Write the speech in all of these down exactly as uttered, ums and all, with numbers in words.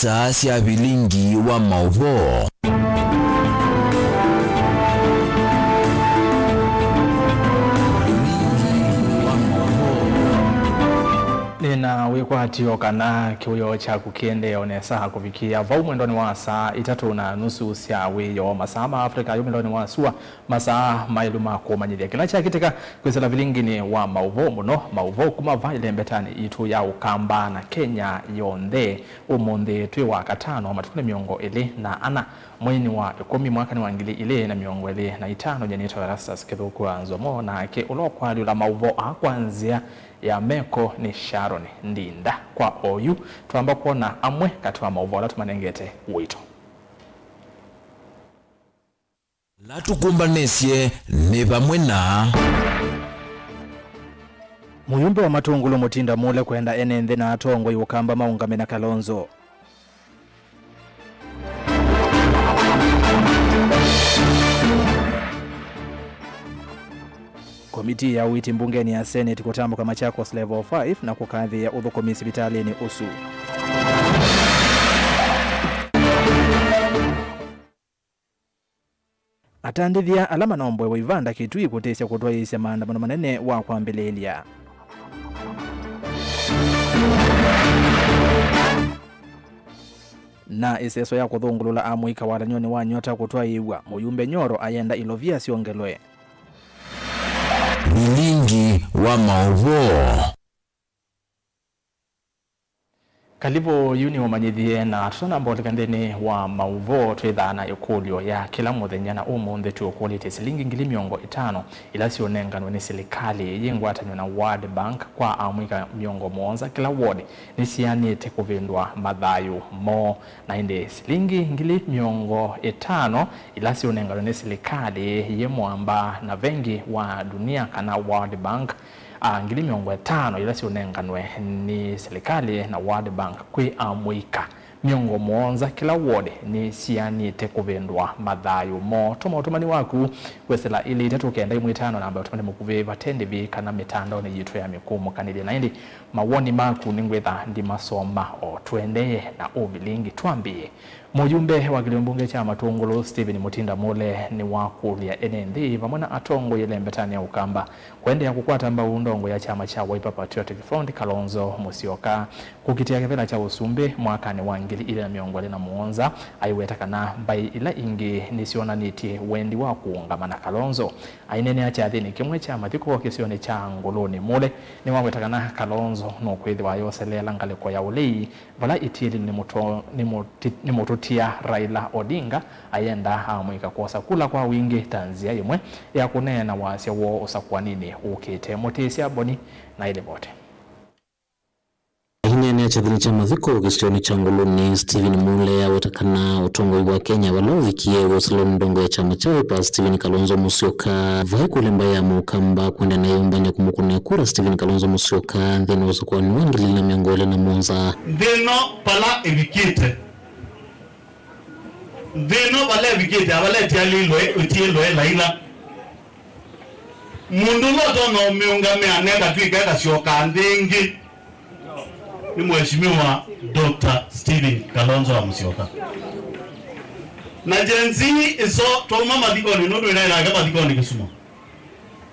Saa sya vilingi wa maũvoo. Vilingi wa maũvoo. Nĩna wĩkwatyo kana kĩwĩoo kyaku kĩendee o nesa kũvikĩa vau mwendonĩ wa saa itatũ na nusu sya wĩoo, masaa ma Africa yumĩlonĩ wa sua. Masaa maĩlu ma kũmanyĩthya kĩla kyakĩtĩka kwĩsĩla vilinginĩ wa maũvoo mũno, maũvoo kuma va ĩlembetanĩ yitũ ya Ũkamba na Kenya yonthe. Ũmũnthĩ twĩ wa katano, matukũ nĩ mĩongo ĩlĩ na ana, mweinĩ wa ĩkũmi, mwakanĩ wa ngili ilĩ na mĩongo ĩlĩ na itano. Nyie nĩtawa Erastus Kĩthũku wa Nzomo, nake ũla ũkwalyũla maũvoo aa kwa nzĩa ya meko nĩ Sharon Ndinda. Kwa oyu, twamba kwona amwe katĩ wa maũvoo ala tũmanengete ũito. La tũkũmbanĩsye nĩ vamwe na. Mũyumbe wa Matũngũlũ Mũtinda Mũle kwenda ene nthĩ na atongoi Ũkamba maũngame na Kalonzo. Komitii ya ũiiti mbungenĩ ya Senate kũtambũka Machakos Level five na kũkathĩĩa ũthũkũmi sivitalĩnĩ ũsu. Atandĩthya ala manomboewe ivanda Kitui kũtĩsya kũtwaĩĩsya maandamano manene wa kwambĩlĩĩlya. Na ĩseso ya kũthũngũlũla amũika walanĩonĩ wa nyota kũtwaĩĩw'a, mũyumbe Nyoro ayenda ilovia syongelwe. Vilingi wa maũvoo. Kalivu, yu nĩ ũmanyĩthye, na tũtanamba ũlika nthĩnĩ wa maũvoo, twĩthaa na ĩkũlyo ya kĩla mũthenya, na ũmũnthĩ twĩũkũlĩtye, silingi ngili mĩongo ĩtano ila syũnenganwe nĩ silikalĩ yĩ ngwatanĩo na World Bank kwa amũika mĩongo mũonza kĩla ward nĩsianĩte kũvĩndũa mathayũ moo. Na ĩndĩ silingi ngili mĩongo ĩtano ila syũnenganwe nĩ silikalĩ yĩ mũamba na vengi wa dunia kana World Bank, a, ngili mĩongo ĩtano ila syũnenganwe nĩ silikalĩ na World Bank kwĩ amũika mĩongo mũonza kĩla ward nĩsianĩte kũvĩndũa mathayũ moo. Tũma ũtũmani waku kwĩsĩla ilĩ itatũ kenda ĩmwe ĩtano, namba ya ũtũmani mũkuvĩ vate ndĩvi kana mĩtandaonĩ yitũ ya mĩkũmũkanĩlye. Na ĩndĩ mawoni maku nĩngwĩtha ndimasoma o tũendee na ũvilingi. Twambĩĩe. Mũyumbe wa kĩlĩo mbunge kya Matũngũlũ, Stephen Mũtinda Mũle, nĩwakũlya ene nthĩ vamwe na atongoi ĩlembetanĩ ya Ũkamba kũendeea kũkwata mbau ndongo ya kyama kya Wiper Patriotic Front, Kalonzo Musyoka, kũkitĩa kĩvĩla kya ũsumbĩ mwakanĩ wa ngili ilĩ na mĩongo ĩlĩ na mũonza, aiweta kana mbaĩ ila ingĩ nĩsyonanĩtye wendi wa kũũngama na Kalonzo. Aineenea kyathĩnĩ kĩmwe kya mathiko kĩsionĩ kya Ngũlũnĩ, Mũle nĩwaweta kana Kalonzo nũkwĩthĩwa ayoseleela ngalĩko ya ũlei vala ĩtiĩli nĩmũto-, nĩmũti-, nĩmũtũtia Raila Odinga ayenda amũika kwosa kula kwa wingĩ ta nzĩa ĩmwe ya kũneena wasya woo ũsakũaninĩ ũkĩte. Mũtĩsya Boni na ĩlivoti. Aineenea kyathĩnĩ kya mathiko kĩsionĩ kya Ngũlũnĩ, Stephen Mũle aweta kana ũtongoi wa Kenya vala ũvikie woselewa nĩ ndongo ya kyama kya Wiper, Stephen Kalonzo Musyoka, vai kũlya mbaĩ ya Mũkamba kwenda na ĩũmbany'a kũmũkũnĩa kura Stephen Kalonzo Musyoka nthĩnĩ wa ũsakũani wa ngili ilĩ na mĩongo ĩlĩ na mũonza. Nthĩ ĩno vala ĩvikĩte, nthĩ ĩno vala ĩvikĩte, vala ĩtialĩlwe, ĩtiĩlwe Laila, mũndũ ũla ũtonya ũmĩũngamĩa na ĩkatw'ĩka ĩkasyoka nthĩ ĩngĩ nĩ Mheshimiwa Doctor Stephen Kalonzo wa Musyoka. Na Gen Z ĩso twauma mathikonĩ, nũndũ ĩnaĩ nake mathikonĩ Kisumu,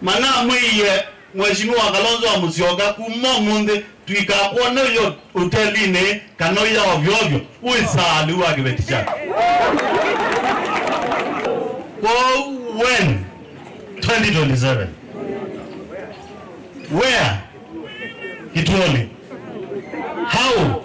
manamwĩie Mheshimiwa Kalonzo wa Musyoka, kuma ũmũnthĩ tũikakwone ũyĩ ũtelinĩ kana ũya ovyo ovyo, ũĩsaa lĩu wa kĩveti kyake. Kwoou when? Twenty twenty-seven. Where? Kituoni. How?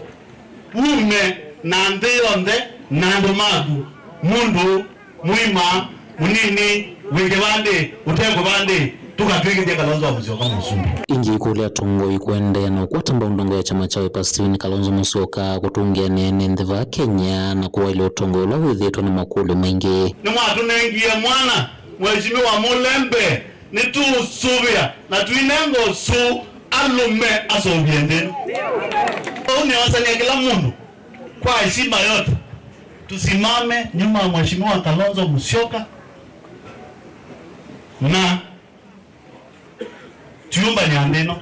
Ume na nthĩ yonthe na andũ maku, mũndũ mũima, mũnini, wĩ kĩvandĩ, ũte kĩvandĩ, tũkatw'ĩkĩthya Kalonzo wa Musyoka mũsumbĩ. Ĩngĩ ĩkũlya atongoi kũendeea na ũkwata mbau ndongo ya kyama kya Wiper Stephen Kalonzo Musyoka kũtũngĩanĩa ene nthĩ vaa Kenya na kũwaĩlya ũtongoi ũla wĩthĩĩtwe na makũlyo maingĩ. Nĩmwatũnengie mwana, Mheshimiwa Mũle, mbee, nĩtũũsũvĩa na tũinenga ũsũu alũme asũvĩe nthĩ ĩno. Ũu nĩosany'a kĩla mũndũ kwa heshima yote, tusimame nyuma ya Mheshimiwa Kalonzo Musyoka na tiumba ya nthĩ ĩno.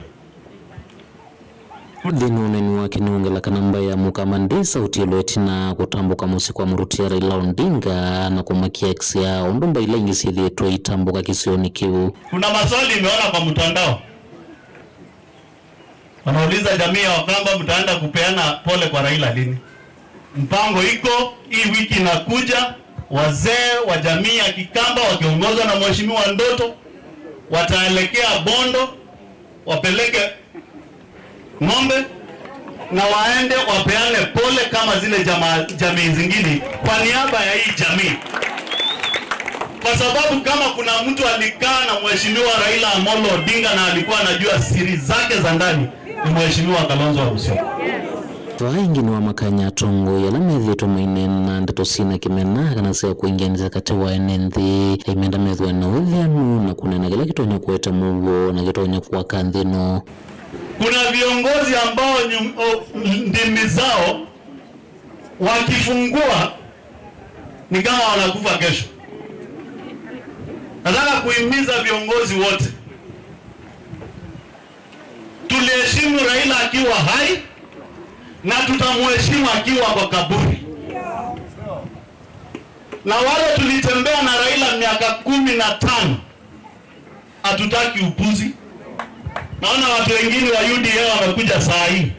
Nthĩnĩ wa ũneeni wake nĩwongela kana mbaĩ ya Mũkama ndĩsa ũtiĩlwe ĩtina kũtambũka mũsyĩ kwa mũrutia Raila Odinga na kũmakia X ya ũndũ mbaĩ ila ingĩ syĩthĩĩtwe itambũka kĩsionĩ kĩu. Kuna maswali nimeona kwa mtandao. Wanauliza jamii ya Wakamba, mtaenda kupeana pole kwa Raila lini? Mpango iko, hii wiki inakuja, wazee wa jamii ya Kikamba wakiongozwa na Mheshimiwa Ndoto wataelekea Bondo, wapeleke ng'ombe na waende wapeane pole kama zile jama-, jamii zingine kwa niaba ya hii jamii. Kwa sababu kama kuna mtu alikaa na Mheshimiwa Raila Amolo Odinga na alikuwa anajua siri zake za ndani, ni Mheshimiwa Kalonzo wa Musyoka. Vaa ĩngĩ nĩwamakany'a atongoi ala methĩĩtwe maineena ndeto syĩ na kĩmena kana sya kwĩng'enthya katĩ wa ene nthĩ, aimenda methĩwe na wĩthĩanu na kũneena kĩla kĩtonya kũete mũuo na kĩtonya kwaka nthĩ ĩno. Kuna viongozi ambao nyum-, o, ndimi zao wakifungua ni kama wanakufa kesho. Nataka kuhimiza viongozi wote, tuliheshimu Raila akiwa hai na tutamheshimu akiwa kwa kaburi. Na wale tulitembea na Raila miaka kumi na tano, hatutaki upuzi. Naona watu wengine wa U D A wamekuja saa hii,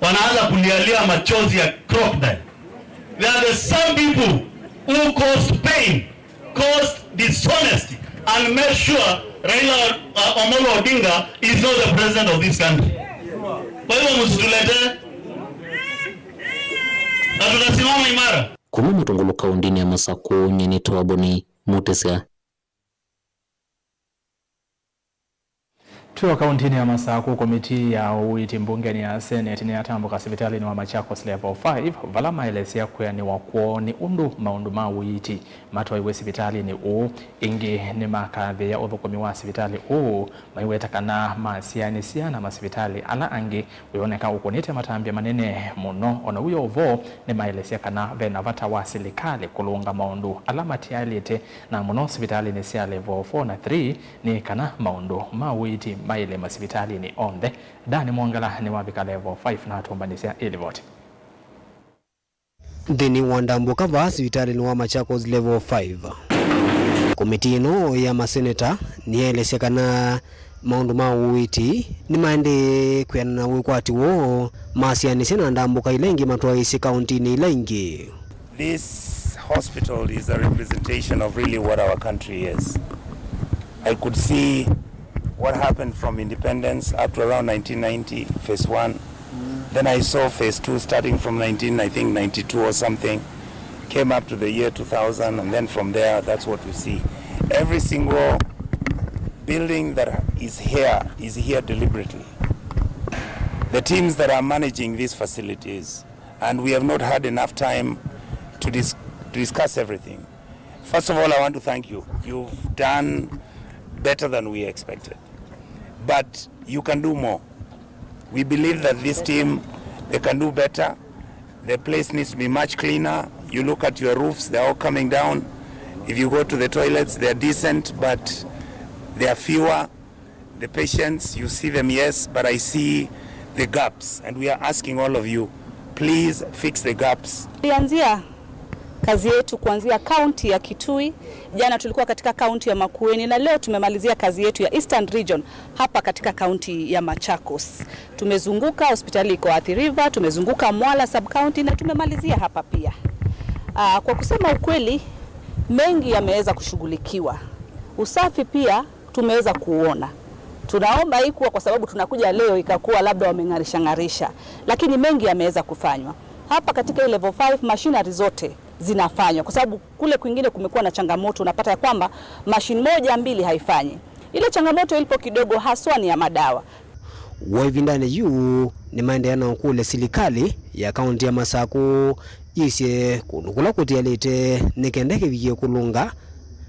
wanaanza kulialia machozi ya crocodile. They are the same people who caused pain, caused dishonesty, and made sure Raila, uh, Amolo Odinga is not the president of this country. Kwa hivyo msituletee, na tutasimama imara. Kuma Matungulu kaũntĩnĩ ya Masakũ, nyie nĩtawa Boni Mutesya. Twĩ o kaũntĩnĩ ya Masakũ, komitii ya ũiiti mbungenĩ ya Senate nĩyatambũka sivitalĩnĩ wa Machakos Level five, vala maelesya kwĩanĩwa kwoo nĩ ũndũ maũndũ ma ũiiti matwaiwe sivitalĩnĩ ũũ. Ĩngĩ nĩmakathĩĩa ũthũkũmi wa sivitalĩ ũũ, maiweta kana masyaanĩsya na masivitalĩ ala angĩ wĩoneka ũkũnĩte matambya manene mũno. O na ũu yo vo, nĩmaelesya kana ve na vata wa silikalĩ kũlũnga maũndũ ala matialĩte, na mũno sivitalĩnĩ sya level four na three, nĩ kana maũndũ ma ũiiti maĩle masivitalĩnĩ onthe. Dani Mwongela nĩwavika level five na atũmbanĩsya ĩ livoti. Nthĩnĩ wa ndambũka vaa sivitalĩnĩ wa Machakos Level five, komitii ĩno ya maseneta nĩyaelesya kana maũndũ ma ũiiti nĩmaendee kwĩanana na wĩkwati woo, masyaanĩsya na ndambũka ila ingĩ matwaĩĩsye kaũntĩnĩ ila ingĩ. This hospital is a representation of really what our country is. I could see what happened from independence up to around nineteen ninety, phase one. Then I saw phase two starting from nineteen, I think ninety-two or something, came up to the year two thousand, and then from there, that's what we see. Every single building that is here is here deliberately. The teams that are managing these facilities, and we have not had enough time to dis-, to discuss everything. First of all, I want to thank you. You've done better than we expected. But you can do more. We believe that this team, they can do better. The place needs to be much cleaner. You look at your roofs, they're all coming down. If you go to the toilets, they're decent, but they are fewer. The patients, you see them, yes, but I see the gaps, and we are asking all of you, please fix the gaps. Tulianzia kazi yetu kuanzia kaunti ya Kitui. Jana tulikuwa katika kaunti ya Makueni, na leo tumemalizia kazi yetu ya Eastern Region hapa katika kaunti ya Machakos. Tumezunguka hospitali iko Athi River, tumezunguka Mwala sub county na tumemalizia hapa pia. Ah, kwa kusema ukweli, mengi yameweza kushughulikiwa. Usafi pia tumeweza kuona. Tunaomba haikuwa kwa sababu tunakuja leo ikakuwa labda wameng'arisha ng'arisha, lakini mengi yameweza kufanywa. Hapa katika hii level five, machinery zote zinafanywa, kwa sababu kule kwingine kumekuwa na changamoto, unapata ya kwamba machine moja, mbili haifanyi. Ile changamoto ilipo kidogo haswa ni ya madawa. Wa ĩvindanĩ yu, nĩmaendeea na ũkũlya silikalĩ ya kaũntĩ ya Masakũ yĩsye kũndũ kũla kũtialĩte nĩ kenda kĩvikie kũlũnga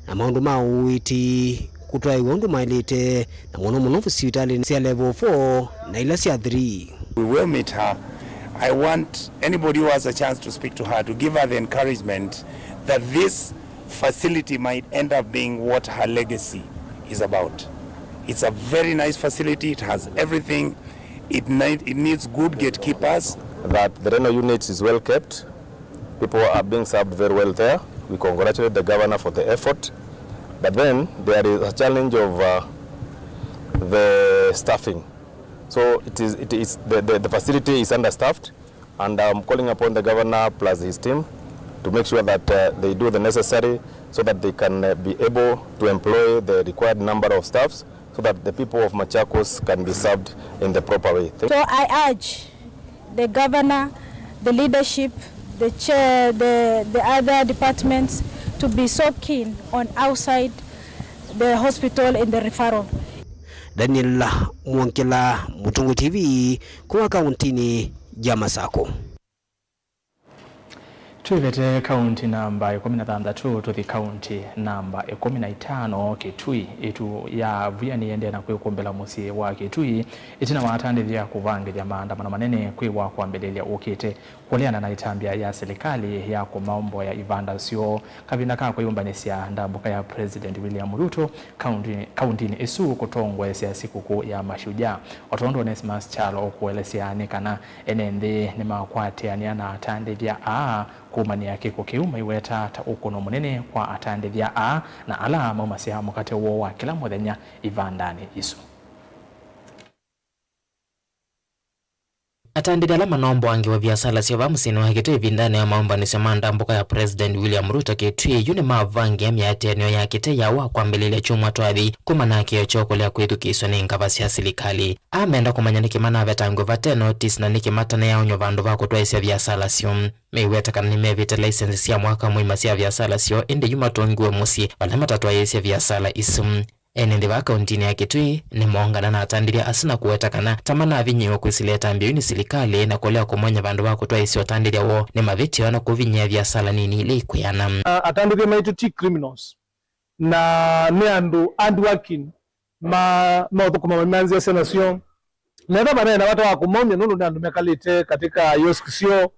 na maũndũ ma ũiiti kũtwaĩwa ũndũ maĩlĩte, na mũno mũno sivitalĩ sya level four na ila sya three. We will meet her. I want anybody who has a chance to speak to her to give her the encouragement that this facility might end up being what her legacy is about. It's a very nice facility. It has everything. It need, it needs good gatekeepers. That the renal unit is well kept. People are being served very well there. We congratulate the governor for the effort. But then there is a challenge of uh, the staffing. So it is, it is the, the, the facility is understaffed, and I'm calling upon the governor plus his team to make sure that uh, they do the necessary so that they can uh, be able to employ the required number of staffs so that the people of Machakos can be served in the proper way. Thank So I urge the governor, the leadership, the chair, the, the other departments to be so keen on outside the hospital in the referral. Daniel Mwongela, Mũtũngũ T V, kuma kauntinĩ ya Masako. Twĩvete kaunti namba ĩkũmi na thanthatũ, tũthi kaunti namba ĩkũmi na itano, Kitui. Ĩtu ya Via nĩyendee na kwĩkũmbĩla mũsyĩ wa Kitui ĩtina wa atandĩthya kũvangĩthya maandamano manene kwĩwa kwambĩlĩlya ũkĩte kũleana na ĩtambya ya silikalĩ ya kũmaomboya ivanda syoo kavinda ka kwĩyũmbanĩsya ndambũka ya President William Ruto kaunti-, kauntinĩ ĩsu kũtongoesya sikũkũ ya Mashujaa. O tondũ Onesmus Kyalo ũkũelesya nĩ kana ene nthĩ nĩmakwatĩanĩa na atandĩthya aa kũmanĩa kĩko kĩu maiweta ta ũkũno mũnene kwa atandĩthya aa na ala maumasya mũkate woo wa kĩla mũthenya ivandanĩ isu. Atandĩthya ala manomboangĩwa viasala syoo vaa mũsyĩnĩ wa Kitui ĩvindanĩ ya maũmbanĩsyo ma ndambũka ya President William Ruto Kitui yu nĩmavangĩe mĩatĩanĩo ya kĩtei ya wa kwambĩlĩlya kyumwa twathi kuma na kĩo kyoo kũlea kwĩthukĩĩsw'a nĩ ngava sya silikalĩ. Amenda kũmanya nĩkĩ manavetangw'a vate notice na nĩkĩ matanĩaonywa vandũ va kũtwaĩsya viasala syoo. Meiweta kana nĩmevĩte license sya mwaka mũima sya viasala syoo, ĩndĩ yu matũngiwe mũsyĩ vala matatwaĩĩsye viasala isu. Ene nthĩ vaa kauntinĩ ya Kitui nĩmoongana na atandĩthya asu na kũweta kana ta manavinyĩĩwe kwĩsĩla ĩtambya yu nĩ silikalĩ na kũlea kũmanya vandũ va kũtwaĩĩsya ũtandĩthya woo nĩ mavĩtyo na kũvinyĩĩa viasala nini ila ikwĩana. A-, atandĩthya maitũ ti criminals, na nĩ andũ hardworking, ma-, maũthũkũma mamanzĩasya nasyo. Metha vanaĩ na vata wa kũmaumya nũndũ nĩ andũ mekalĩte katika kiosk syoo,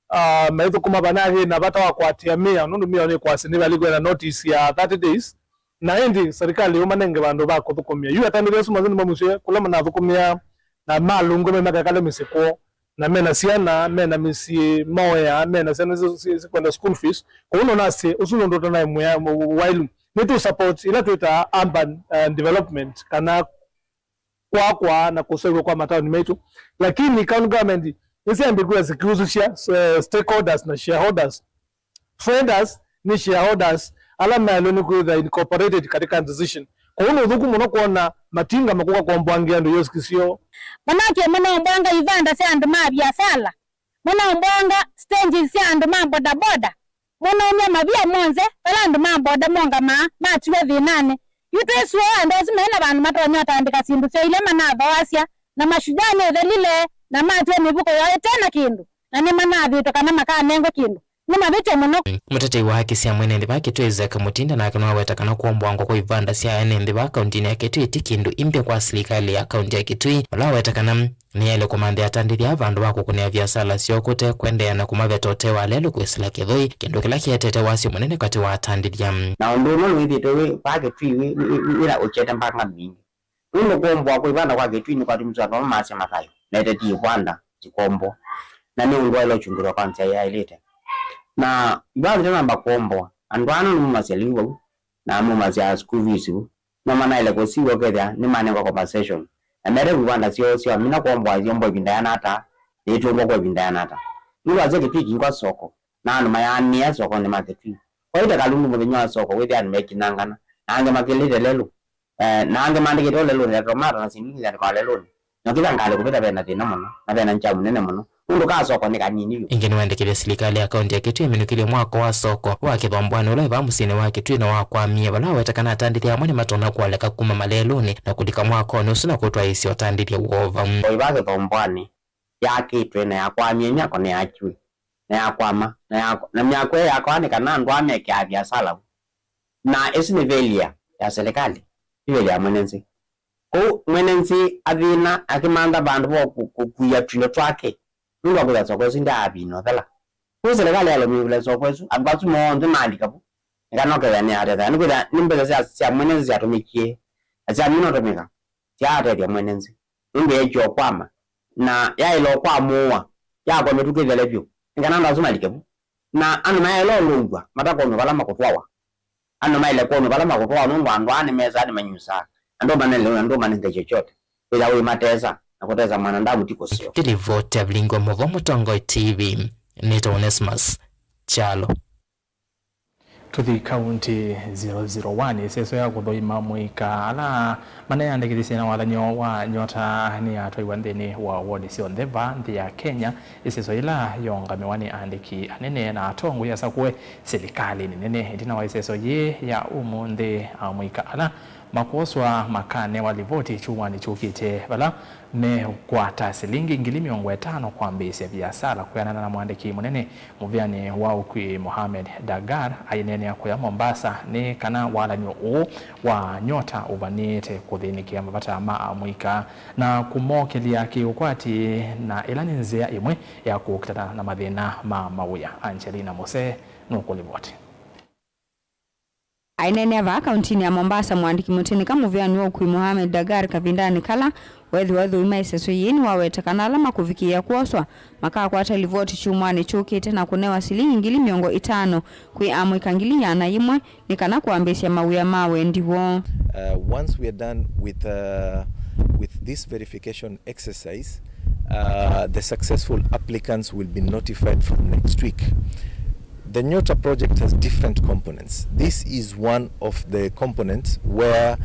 ah, maithũkũma vanaĩ na vata wa kũatĩĩa mĩao, nũndũ mĩao nĩkwasya nĩvalikwe na notice ya thirty days, na ĩndĩ serikali yũmanenge vandũ va kũthũkũmĩa. Yu atandĩthya asu masu nĩmamũsye kũla manathũkũmĩa na malũngwe me makekale mĩsyĩ kwoo, na mena syana, mena mĩsyĩ maoyaa, mena syana si-, si-, sikwenda school fees. Kwoou nonasye ũsu nũndũ ũtanaĩ mwĩa wailu. Nĩtũ support ila twĩtaa urban, uh, development, kana kwakwa na kũseũvw'a kwa mataoni maitũ. Lakini county government nĩsyambĩe kwĩa zikihusisha, eh, stakeholders na shareholders. Vendors nĩ shareholders ala maĩlwe nĩ kwĩthwa incorporated katika decision. Kwoou nĩ ũthũku mũno kwona matinga makũka komboangĩa andũ kiosk syoo. Manake manaomboanga ivanda sya andũ ma viasala, manaomboanga stages sya andũ ma bodaboda, manaumya mavia monthe vala andũ ma boda mongamaa matiwe thĩnanĩ. Yu twĩsũa andũ asu maĩ na vandũ matonya ũtandĩka syĩndũ syoo ila manathooasya, na Mashujaa nĩthelile na matiwa mĩvuko yoo ĩte na kĩndũ, na nĩmanavĩtwe kana makanengwe kĩndũ. Nĩ mavĩtyo mũno. Mũtetei wa haki sya mwene nthĩ vaa Kitui Isaac Mutinda nake nĩwaweta kana kũomboangwa kwa ivanda sya ene nthĩ vaa kauntinĩ ya Kitui ti kĩndũ imbya kwa silikalĩ ya kaunti ya Kitui, vala waweta kana nĩyaĩle kũmanthĩa atandĩthya vandũ va kũkũnĩa viasala syoo kũte kwendeea na kũmaveta ũtee wa lelũ kwĩsĩla kĩthũi, kĩndũ kĩla kĩetete wasyo mũnene katĩ wa atandĩthya. Na ũndũ ũmwe nĩwĩthĩĩtwe wĩ vaa Kitui wĩ, wĩ, wĩ, wĩna ũkyete mbanga mbingĩ. Nũndũ kũomboa kwa ivanda kwa Kitui nĩkwatumisye andũ amwe maasya mathayũ, na ĩteti ivanda sikomboa, na nĩ ũndũ waĩle ũkyungũlwa kwa nzĩa yaĩlĩte. Na ivanda itanamba kũomboa, andũ aa nũndũ maumasya lĩu vau, na maumasya school fees vu, no manaĩle kũsiw'a ũkethĩa nĩmanengwa compensation, na mete ivanda syoo syamina kũomboa syomboa ĩvinda yana ata, na itũngwa kwa ĩvinda yana ata. Nũndũ wasya Kitui kĩngwa soko, na andũ mayaanĩĩa sokonĩ ma Kitui. Kwaĩte kalungu mũthenya wa soko, wĩthĩa andũ mekinyangana, na angĩ makĩlĩte lelũ. Eh, na angĩ maandĩkĩte ũlelũnĩ, na tomata na syĩndũ ingĩ syandĩkawa lelũnĩ. Na ũkĩtha ngalĩ kũvĩta vena thĩna mũno, na vena njamu nene mũno. Nũndũ ka soko nĩ kanini vyũ. Ĩngĩ nĩwendekethya silikalĩ ya kaunti ya Kitui ĩminũkĩlye mwako wa soko wa Kĩthombwanĩ ũla wĩ vaa mũsyĩnĩ wa Kitui na wakwamie, vala waweta kana atandĩthya amwe nĩmatonya kũoleka kuma malelũnĩ na kũlika mwakonĩ ũsu na kũtwaĩĩsya ũtandĩthya woo vau. O ĩvaa Kĩthombwanĩ, yakĩtwe na yakwamie myako nĩyakiwe, na yakwama, na ya-, na myako ĩyo yakwaa nĩ kana andũ aa mekĩaa viasala vu. Na ĩsu nĩ failure ya silikalĩ, ti failure ya mwene nzĩ. Kwoou mwene nzĩ athĩna akĩmantha vandũ va kũ-, kũkuia tũindo twake, nũndũ wa kwĩtha soko ĩsu ndyaavina ũthela. Kwoou silikalĩ yaĩle ũmĩvĩla soko ĩsu, andũ asu monthe malika vu, nĩ kana ũkethĩa nĩyatetheka. Nĩkwĩthĩa nĩ mbesa sya, sya mwene nzĩ syatũmĩkie, na syamina ũtũmĩka, syaatethya mwene nzĩ. Nũndũ yeekie ũkwama, na yaĩle o kwamũũa, yakwa mĩtũkĩ ĩthele vyũ, nĩ kana andũ asu malike vu. Na andũ mayaĩle ũlũngw'a matakwonw'a vala makũtwawa. Andũ maĩle kwonw'a vala makũtwawa, nũndũ andũ aa nĩmesaa, nĩmanyusaa, na ndũmanelewe, na ndũmanenze chochote. Wĩthĩa wĩmatesa, na kũtesa mwanadamu ti kũseo. Ĩlivoti ya vilingi wa mũvo Mũtongoi T V, nĩtawa Onesmus Kyalo. Tũthi kaunti zero zero one, ĩseso ya kũthũima amũika ala maneyandĩkĩthisye na walan'yo wa Nyota nĩyatwaiwa nthĩnĩ wa wodi syonthe vaa nthĩ ya Kenya, ĩseso yĩla yĩũngamĩwa nĩ aandĩki anene na atongoi asakũe silikalĩnĩ nene. Ĩtina wa ĩseso yĩĩ ya ũmũnthĩ, amũika ala makwoswa makanewa livoti kyumwanĩ kyũkĩte, vala mekwata silingi ngili mĩongo ĩtano kwambĩĩsya viasala. Kwĩanana na mũandĩki mũnene mũvĩanĩ wa ũkui Mohamed Dagar aineenea kũya Mombasa nĩ kana walan'yo ũũ wa Nyota ũvanĩĩte kũthĩnĩkĩa mavata ma amũika na kũmokĩlya kĩũkwati, na ĩla nĩ nzĩa ĩmwe ya kũkitana na mathĩna ma mawĩa. Angelina Mose nũkũlivoti. Aineenea vaa kauntinĩ ya Mombasa, mũandĩki mũtĩnĩka mũvĩanĩ wa ũkui Mohamed Dagar kavindanĩ kala weethĩwa ũthũima ĩseso yĩĩ nĩwawete kana ala makũvikĩĩa kwoswa makakwata livoti kyumwanĩ kyũkĩte na kũnewa silingi ngili mĩongo ĩtano kwĩ amũika ngili ĩana yĩmwe nĩ kana kwambĩĩsya mawĩa ma wendi woo. Uh, once we are done with, uh, with this verification exercise, uh, the successful applicants will be notified from next week. The Nyota project has different components. This is one of the components where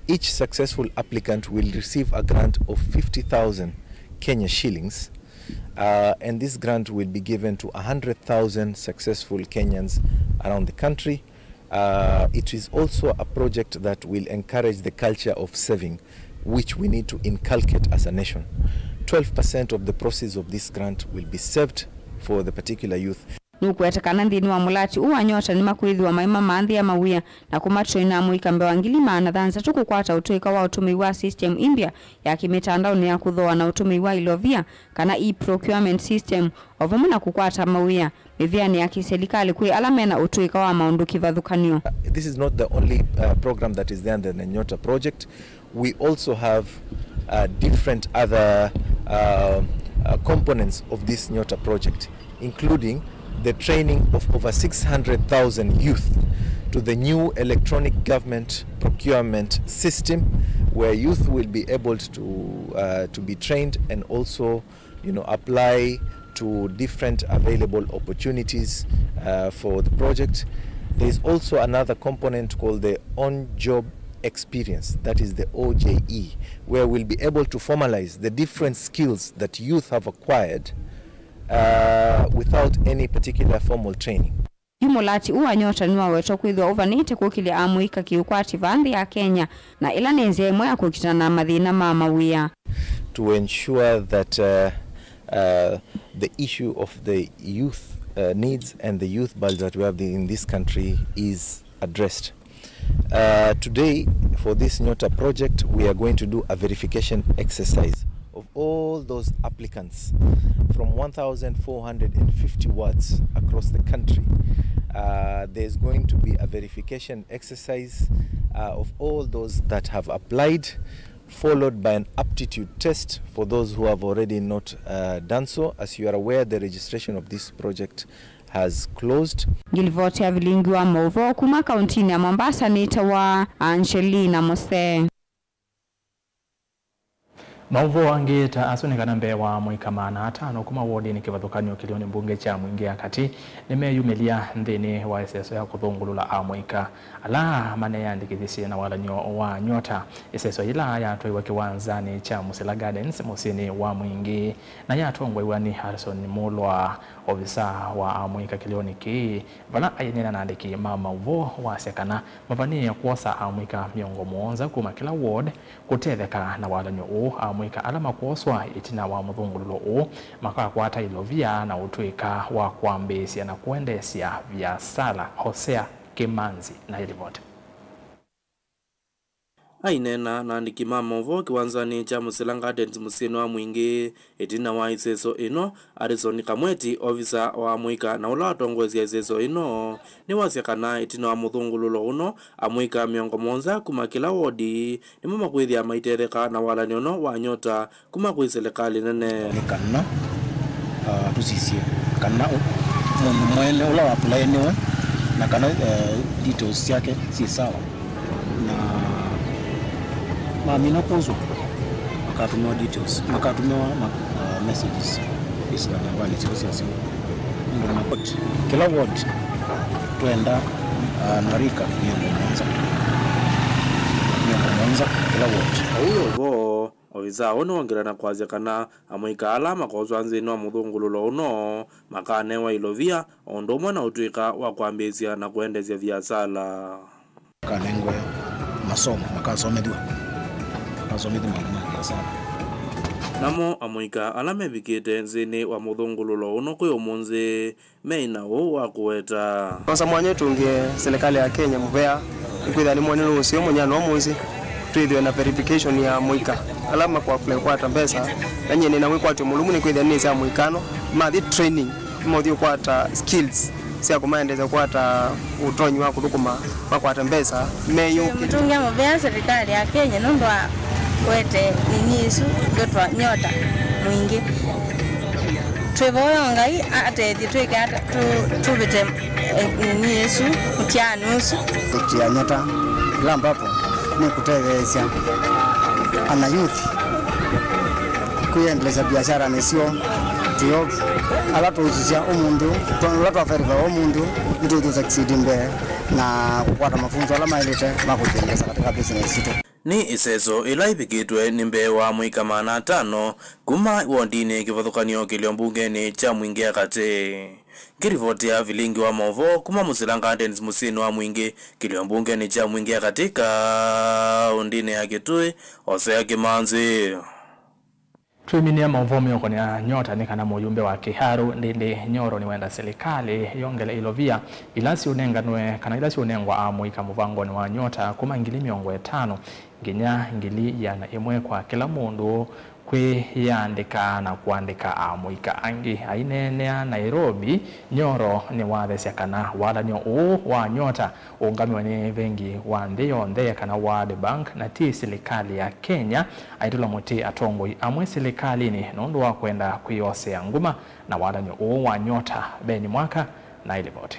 each successful applicant will receive a grant of fifty thousand Kenya shillings, uh, and this grant will be given to one hundred thousand successful Kenyans around the country. Uh, it is also a project that will encourage the culture of saving, which we need to inculcate as a nation. Twelve percent of the proceeds of this grant will be saved for the particular youth. Nũkũweta kana nthĩnĩ wa mũlati ũũ wa Nyota nĩmakwĩthĩwa maimamanthĩa mawĩa na kũmatraina amũika mbee wa ngili maana thanthatũ kũkwata ũtũĩka wa ũtũmĩi wa system ĩmbya ya kĩmĩtandaonĩ ya kũthooa na ũtũmĩi wa ilovia, kana e-procurement system, o vamwe na kũkwata mawĩa mĩvĩanĩ ya kĩselikalĩ kwĩ ala mena ũtũĩka wa maũndũ kĩvathũkany'o. This is not the only, uh, program that is there under the Nyota project. We also have, uh, different other, uh, uh, components of this Nyota project, including the training of over six hundred thousand youth to the new electronic government procurement system, where youth will be able to, uh, to be trained and also, you know, apply to different available opportunities, uh, for the project. There is also another component called the on-job experience, that is the O J E, where we'll be able to formalize the different skills that youth have acquired, uh, without any particular formal training. Yu mũlati ũũ wa Nyota nĩwawetwa kwĩthĩwa ũvanĩte kũkĩlya amũika kĩũkwati vaa nthĩ ya Kenya, na ĩla nĩ nzĩa ĩmwe ya kũkitana na mathĩna ma mawĩa. To ensure that, uh, uh, the issue of the youth, uh, needs and the youth bulge that we have in this country is addressed. Uh, today, for this Nyota project, we are going to do a verification exercise of all those applicants from one thousand four hundred and fifty wards across the country. Uh, there's going to be a verification exercise, uh, of all those that have applied, followed by an aptitude test for those who have already not, uh, done so. As you are aware, the registration of this project has closed. Ngilivoti ya vilingi wa maũvoo kuma kauntinĩ ya Mombasa nĩtawa Angelina Mose. Maũvoo angĩ ta asu nĩ kana mbee wa amũika maana atano kuma wodinĩ kĩvathũkany'o kĩlĩonĩ mbunge kya Mwingĩ ya Katĩ nĩmeyumĩlya nthĩnĩ wa ĩseso ya kũthũngũlũla amũika ala maneyandĩkĩthisye na walan'yo wa Nyota. Ĩseso yĩla yatwaiwe kĩwanzanĩ kya Musila Gardens mũsyĩnĩ wa Mwingĩ na yatongwaiwa nĩ Harrison Mulwa, ovisa wa amũika kĩlĩonĩ kĩĩ, vala aineena na andĩki ma maũvoo wasya kana mavanĩĩe kwosa amũika mĩongo mũonza kuma kĩla ward kũtetheka na walan'yo ũũ. Amũika ala makwoswa ĩtina wa mũthũngũlũlo ũũ makakwata ilovia na ũtũĩka wa kwambĩĩsya na kũendeesya viasala. Hosea Kĩmanzi na ĩlivoti. Aineena na andĩki ma maũvoo kĩwanzanĩ kya Mũsila Gardens mũsyĩnĩ wa Mwingĩ ĩtina wa ĩseso ĩno, Harrison Kamweti, ovisa wa amũika na ũla watongoesya ĩseso ĩno, nĩwasya kana ĩtina wa mũthũngũlũlo ũno, amũika mĩongo mũonza kuma kĩla wodi nĩmo makwĩthĩa maitetheka na walany'o ũno wa Nyota kuma kwĩ silikalĩ nene. Nĩ kana, ah, tũsisye kana ũ-, mũndũ mwene ũla wa apply nĩwe, na kana, eh, details syake syĩ sawa. Na mamina kwoswa, makatũmĩwa details, makatũmĩwa ma-, uh, messages ĩsi na namba syoo sya simũ. Nũndũ ma-, kĩla ward twenda, uh, na rika mĩongo mũonza. Mĩongo mũonza kĩla ward. Ũu ũvo, ovisa ũũ nĩwongela na kwasya kana amũika ala makoswa nzĩnĩ wa mũthũngũlũlo ũno makanewa ilovia, o ũndũ ũmwe na ũtw'ĩka wa kwambĩĩsya na kũendeesya viasala. Makanengwe masomo, makasomethw'a, makasomethw'a maũndũ ma viasala. Namo amũika ala mevikĩte nzĩnĩ wa mũthũngũlũlo ũno kwĩ ũmũnthĩ meĩ na ũũ wa kũweta. Kwanza mwanya ũtũngĩe silikalĩ ya Kenya mũvea, nĩkwĩthĩa nĩmwonile ũseo mũnyano ũmũnthĩ twĩthĩwe na verification ya amũika ala makũapply kũkwata mbesa, na nyie nĩ na wĩkwatyo mũlũmu nĩkwĩthĩa nĩnĩsĩ amũika ano mathi training. Nĩmaũthi kũkwata skills sya kũmaendeesya kũkwata ũtonyi wa kũthũkũma, makwate mbesa meyũkĩte. Mũtũngĩa mũvea silikalĩ ya Kenya nũndũ wa kũete nini ĩsu ĩkwĩtwa Nyota Mwingĩ. Twĩvoya Ngai atethye twĩke ata tũ-, tũvĩte, eh, nini ĩsu, mũtiaanĩ ũsu. Project ya Nyota, kila ambapo nĩ kũtetheesya ana youth kwĩendelesya biasharanĩ syoo, tũyo ala tũũsusya ũmũnthĩ, twa-, ala twaverify ũmũnthĩ, nĩtũũsuccess mbee na kũkwata mafunzo ala maĩlĩte ma kũtwĩendelesya katika business sitũ. Nĩ ĩseso ĩla ĩvikĩtwe nĩ mbee wa amũika maana atano kuma wondinĩ kĩvathũkany'o kĩlio mbungenĩ kya Mwingĩ ya Katĩ. Ngĩrivotea vilingi wa maũvoo kuma Mũsila Gardens mũsyĩnĩ wa Mwingĩ, kĩlio mbungenĩ kya Mwingĩ ya Katĩ kaũndĩnĩ ya Kitui, Hosea Kimanzi. Twĩminĩa maũvoo mĩokonĩ ya Nyota nĩ kana mũyumbe wa Kiharu Ndindi Nyoro nĩwenda silikalĩ yongele ilovia ila siũnenganwe kana ila siũnengwa amũika mũvangonĩ wa Nyota kuma ngili mĩongo ĩtano nginya ngili ĩana ĩmwe kwa kĩla mũndũ kwĩyandĩka na kũandĩka amũika angĩ. Aineenea Nairobi, Nyoro nĩwathesya kana walany'o ũũ wa Nyota ũũngamĩwe nĩ vengi wa nthĩ yonthe kana World Bank na ti silikalĩ ya Kenya. Aitũla mũtĩ atongoi amwe silikalĩnĩ nũndũ wa kwenda kwĩyosea nguma na walany'o ũũ wa Nyota. Ben Mwaka na ilivoti.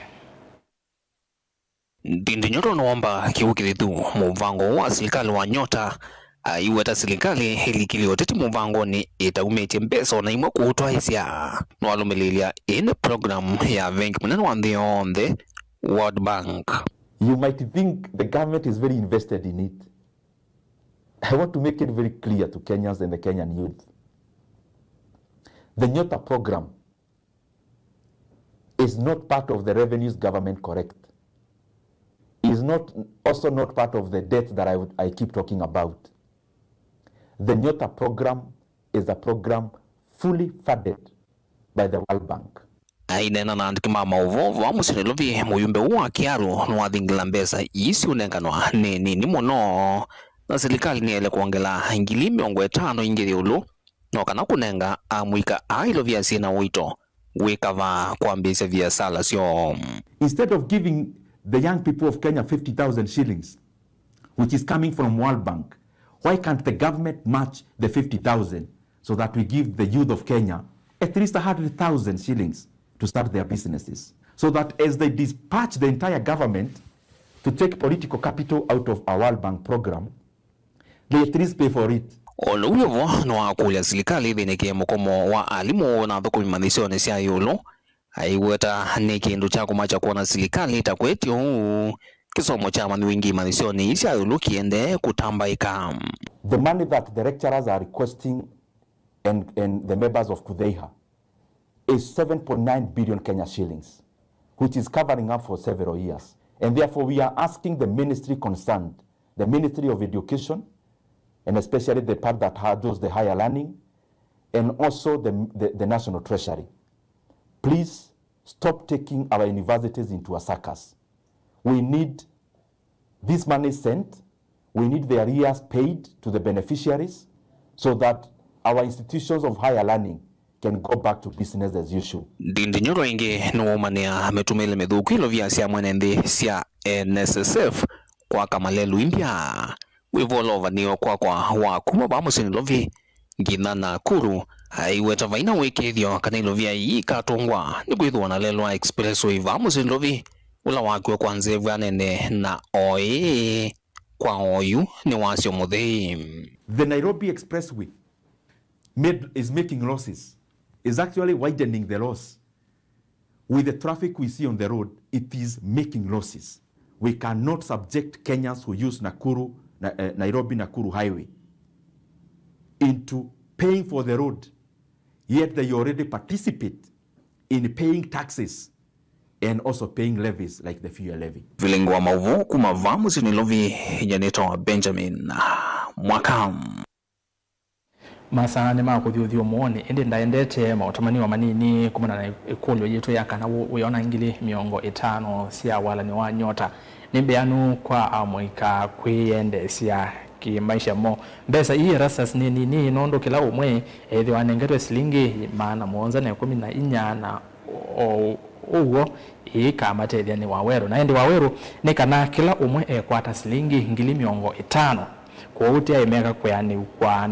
Ndindi Nyoro nĩwomba kĩw'ũ kĩthithu mũvango ũũ wa silikalĩ wa Nyota, aiweta silikalĩ ĩlikĩlye ũteti mũvangonĩ ĩtaumĩtye mbesa ona imwe kũũtwaĩsya. Nĩwalũmĩlĩĩlya ĩĩ nĩ program ya vengi mũnene wa nthĩ yonthe, World Bank. You might think the government is very invested in it. I want to make it very clear to Kenyans and the Kenyan youth. The Nyota program is not part of the revenues government collect, is not, also not part of the debt that I, would, I keep talking about. The Nyota program is a program fully funded by the World Bank. Aineena na andĩki ma maũvoo vaa mũsyĩ Nairobi, mũyumbe ũũ wa Kiharu nĩwathingĩla mbesa ii siũnenganwa nĩ nini mũno, na silikalĩ nĩyaĩle kwongela ngili mĩongo ĩtano ingĩ ĩũlũ no kana kũnenga amũika aa ilovia syĩ na ũito wĩ kavaa kwambĩĩsya viasala syoo. Instead of giving the young people of Kenya fifty thousand shillings, which is coming from World Bank, why can't the government match the fifty thousand so that we give the youth of Kenya at least a hundred thousand shillings to start their businesses? So that as they dispatch the entire government to take political capital out of our World Bank program, they at least pay for it. O na ũu wĩ vo, nĩwakũlya silikalĩ ĩthĩnĩkĩe mũkomo wa alimũ na athũkũmi mathisyonĩ sya ĩũlũ, aiweta nĩ kĩndũ kya kũmakya kwona silikalĩ ĩtakwetye ũu kĩsomo kya amanyĩw'a aingĩ mathisyonĩ ii sya ĩũlũ kĩendee kũtambaĩka. The money that the lecturers are requesting and, and the members of KUDHEIHA is seven point nine billion Kenya shillings, which is covering up for several years. And therefore, we are asking the ministry concerned, the Ministry of Education, and especially the part that handles the higher learning, and also the, the, the National Treasury, please stop taking our universities into a circus. We need this money sent. We need the arrears paid to the beneficiaries so that our institutions of higher learning can go back to business as usual. Ndindi Nyoro ĩngĩ nĩwaumanĩa mĩtũmĩĩle mĩthũku ilovia sya mwene nthĩ sya N S S F kwaka malelu India. Wĩvolovanĩo kwakwa wa kuma vaa mũsyĩ Nairobi nginya Nakuru, aiweta vaina wĩkĩĩthyo kana ilovia ii ikatũngwa nĩ kwĩthĩwa na lelwa expressway vaa mũsyĩ Nairobi, ũla wakiwe kwa nzevwa nene na oĩ kwa oyu nĩ wasyo mũthei. The Nairobi Expressway made, is making losses, is actually widening the loss. With the traffic we see on the road, it is making losses. We cannot subject Kenyans who use Nakuru, Na-, eh, Nairobi Nakuru Highway into paying for the road, yet they already participate in paying taxes and also paying levies like the fuel levy. Vilingi wa maũvoo kuma vaa mũsyĩ Nairobi, nyanĩtawa Benjamin Mwaka. Masaa nĩ ma kũthi ũthyũmũonĩ, ĩndĩ ndaendete maũtũmani o manini kumana na ĩkũlyo yitũ ya kana wĩ-, wĩona ngili mĩongo ĩtano sya walany'o wa nyota nĩ mbĩanu kwa amũika kwĩyendeesya kĩmaisha mo. Mbesa ii Erastus nĩ nini nũndũ kĩla ũmwe ethĩwa anengetwe silingi maana mũonza na ĩkũmi na inya, na o ũw'o ĩĩ ĩkamatethya nĩ Wawerũ. Na ĩndĩ Wawerũ nĩ kana kĩla ũmwe ekwata silingi ngili mĩongo ĩtano. Kwoou ti aimeka kwĩanĩw'a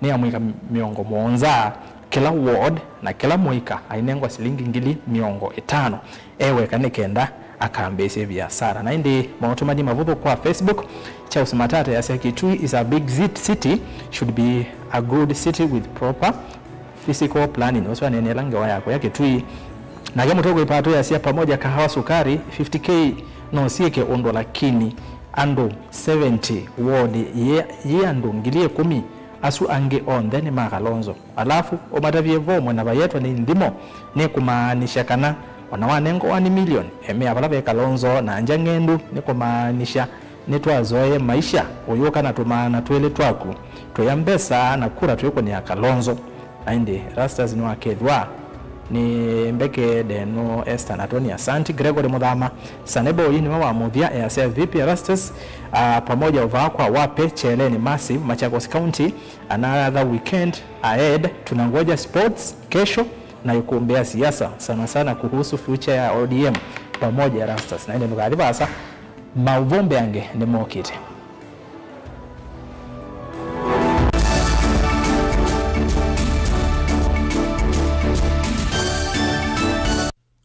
nĩ amũika mĩongo mũonza kĩla ward, na kĩla mũika ainengwa silingi ngili mĩongo ĩtano e weka nĩ kenda akambĩĩsye viasara. Na ĩndĩ maũtũmani mavũthũ kwa Facebook, Charles Matata easya, Kitui is a big zit-, city, should be a good city with proper physical planning. Ũsu aneeneela ngewa yakwa ya Kitui. Nake Mũtũkũ Ipatũ easya, Pamoja Kahawa Sukari, fifty K no syĩke ũndũ, lakini andũ seventy ward yĩ, yĩ andũ ngili ĩkũmi, asu angĩ onthe nĩ ma Kalonzo. Alafu ũmatavye vo mwena vayetwa nĩ nthimo, nĩ kũmaanisha kana ona wanengwa one million, emea vala ve Kalonzo na nja ng'endu, nĩ kũmaanisha nĩtwazoeye maisha ũyũka na tũmaana twĩlĩ twaku, tũya mbesa na kura twĩkũnĩa Kalonzo. Na ĩndĩ Erastus nĩwakethwa nĩ mbeke ndeno Esther na Tony Asanti, Gregory Muthama, Sanebo ũyĩ nĩwe wa mũthya easya, Vipi Erastus, ah, pamoja uvaa kwa wape, Cheleni Massive, Machakos County, another weekend ahead, tunangoja sports kesho na ikumbea siasa, sana sana kuhusu future ya O D M pamoja Erastus. Na ĩndĩ ndũkathi vaasa, maũvoo mbeange nĩmokĩte.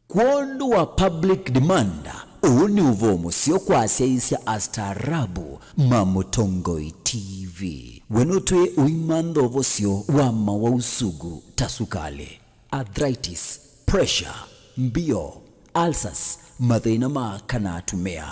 Kwondũ wa public demand, ũũ nĩ ũvoo mũseo kwa asyaĩĩsya astaarabu ma Mũtongoi T V. We nũtwĩe ũimantha ũvosyo wa mawau sugu ta sukalĩ, arthritis, pressure, mbio, ulcers, mathĩna ma kana atumĩa,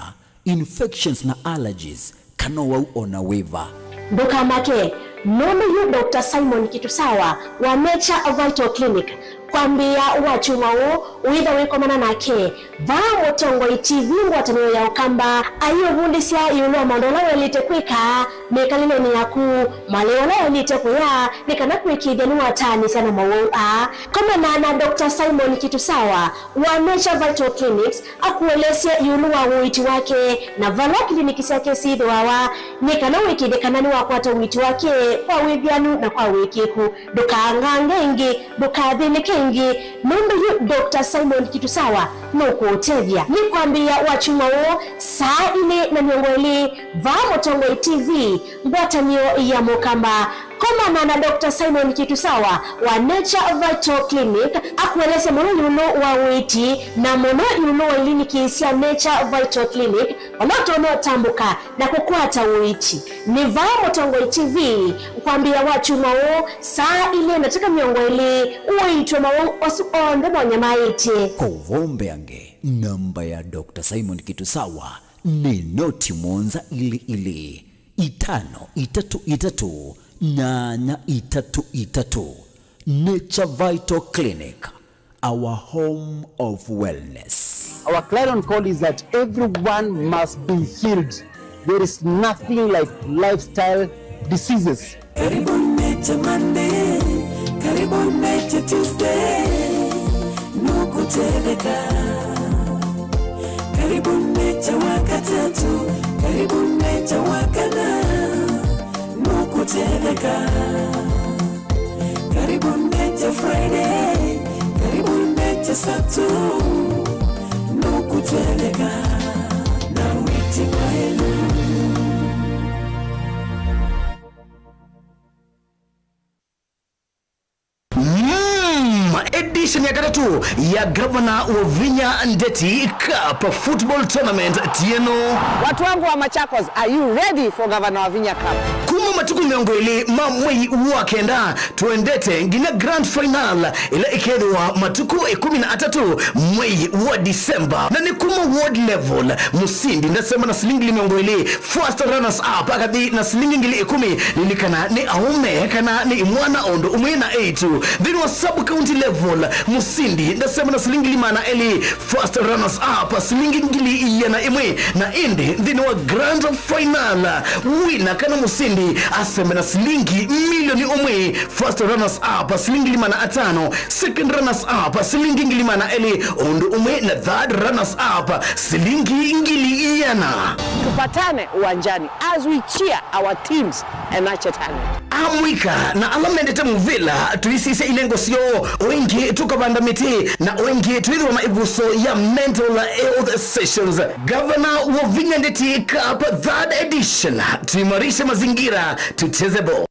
infections na allergies, kana ũwau o na wĩva. Ndũkamake, nũndũ yu Doctor Simon Kitusawa wa Nature Vital Clinic, kwambĩĩa wakyumwa ũũ wĩtha wĩkomana nake vaa Mũtongoi T V ngwatanĩo ya Ũkamba, aiũvundĩsya ĩũlũ wa maũndũ ala waĩlĩte kwĩka mĩkalĩlenĩ yaku, malĩu ala waĩlĩte kũya nĩ kana kũĩkĩĩthya nĩwataanĩsya na mawau aa. Komana na Doctor Simon Kitusawa wa Nature Vital Clinics akũelesye ĩũlũ wa ũiiti wake na vala kiliniki syake syĩthĩawa, nĩ kana ũĩkĩĩthye kana nĩwakwata ũiiti wake kwa wĩvĩanu na kwa wĩkĩĩku. Ndũkaangange ĩngĩ, ndũkathĩnĩke ĩngĩ, nũndũ yu Doctor Simon Kitusawa nũkũũtethya. Nĩ kwambĩĩa wakyumwa ũũ saa ilĩ na mĩongo ĩlĩ vaa Mũtongoi T V, ngwatanĩo ya Mũkamba. Komana na Doctor Simon Kitusawa wa Nature Vital Clinic akũelesye mũno ĩũlũ wa ũiiti na mũno ĩũlũ wa iliniki sya Nature Vital Clinic, vala ũtonya ũtambũka na kũkwata ũiiti. Nĩ vaa Mũtongoi T V kwambĩĩa wakyumwa ũũ saa ilĩ na ndatĩka mĩongo ĩlĩ, ũiitwe mawau asu onthe monyamaĩtye. Kwa ũvoo mbeange, namba ya Doctor Simon Kitusawa nĩ noti mũonza ilĩ ilĩ, itano itatũ itatũ, nyanya itatũ itatũ. Nature Vital Clinic, our home of wellness. Our clarion call is that everyone must be healed. There is nothing like lifestyle diseases. Karibu Nature Monday, karibu Nature Tuesday, nũkũtetheka. Karibu Nature Wakatatu, Karibu Nature wakana, nukutetheka. Karibu Nature Friday, karibu Nature Saturday, nukutetheka na witi mwaelu. Mm, edition ya katatu ya Governor Wavinya Ndeti Cup Football Tournament tieno. Watu wangu wa Machakos, are you ready for Governor Wavinya Cup? Kuma matukũ mĩongo ĩlĩ ma mwei wa kenda, twendete nginya grand final ĩla ĩkethĩwa matukũ ĩkũmi na atatũ mwei wa December. Na nĩ kuma ward level, mũsindi ndasema na silingi mĩongo ĩlĩ, first runners up akathi na silingi ngili ĩkũmi. Lilikana nĩ aũme kana nĩ imwana o ũndũ ũmwe na eĩtu. Nthĩnĩ wa sub county level, mũsindi ndasema na silingi ngili maana elĩ, first runners up silingi ngili iana ĩmwe, na ĩndĩ nthĩnĩ wa grand final, wina kana mũsindi aseme na silingi milioni ũmwe, first runners up silingi ngili maana atano, second runners up silingi ngili maana elĩ, o ũndũ ũmwe na third runners up silingi ngili iana. Tupatane uwanjani as we cheer our teams and nurture talent. Amũika na ala mendete mũvĩla, tũisisya ilengo syoo, o ĩngĩ tũkavanda mĩtĩ, na o ĩngĩ twĩthĩwa na ĩvuso ya mental health sessions. Governor Wavinya Ndeti Cup third edition, tuimarishe mazingira, tucheze ball.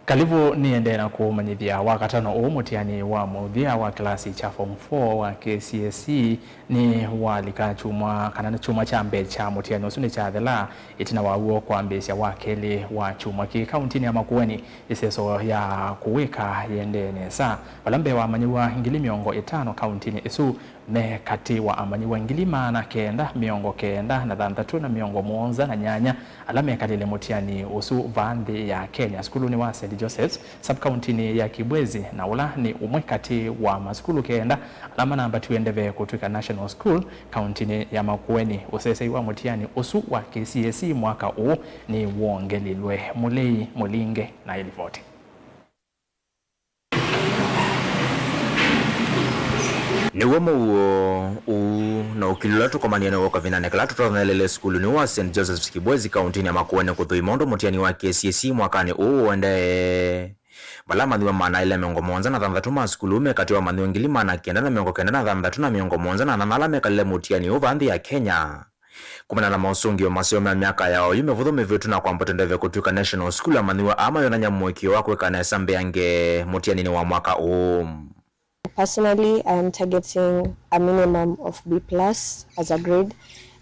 Kalivu nĩendee na kũmanyĩthya wakatano ũũ mũtiani wa mũthya wa kĩlasi kya form four wa K C S E nĩ walika kyumwa, kana kyumwa kya mbee kya mũtiani ũsu nĩ kyathela ĩtina wa w'o kwambĩĩsya wa kelĩ wa kyumwa kĩĩ kauntinĩ ya Makueni. Ĩseso ya kũwĩka yĩendee nesa. Vala mbee wamanyĩw'a ngili mĩongo ĩtano kauntinĩ ĩsu, me katĩ wa amanyĩw'a ngili maana kenda mĩongo kenda na thanthatũ na mĩongo mũonza na nyanya ala mekalĩle mũtiani ũsu vaa nthĩ ya Kenya, sukulunĩ wa Saint Joseph's, sub-kauntinĩ ya Kibwezi, na ũla nĩ ũmwe katĩ wa masukulu kenda ala manambatiwe ndeve kũtw'ĩka National School kauntinĩ ya Makueni. Ũsesei wa mũtiani ũsu wa K C S E mwaka ũũ nĩwongelilwe. Mũlei Mũlinge na ĩlivoti. Nĩw'o mũuo ũu na ũkili ũla tũkomanie naw'o kavindanĩ kala tũtonyelele sukulunĩ wa Saint Joseph's Kibwezi kauntinĩ ya Makueni kũthũima ũndũ mũtiani wa K C S E mwakanĩ ũũ ũendee. Vala amanyĩw'a maana elĩ na mĩongo mũonza na thanthatũ ma sukulu me katĩ wa amanyĩw'a ngili maana kenda na mĩongo kenda na thanthatũ na mĩongo mũonza na anana ala mekalile mũtiani ũũ vaa nthĩ ya Kenya. Kumana na mosũngĩo maseo ma myaka ya oyu mĩvũthũ mĩvĩtu na kwambata ndeve kũtw'ĩka National School, amanyĩw'a aa mayonany'a mũĩkĩĩo wa kwĩka nesa mbeange mũtianinĩ wa mwaka ũũ. Personally, I am targeting a minimum of B plus as a grade,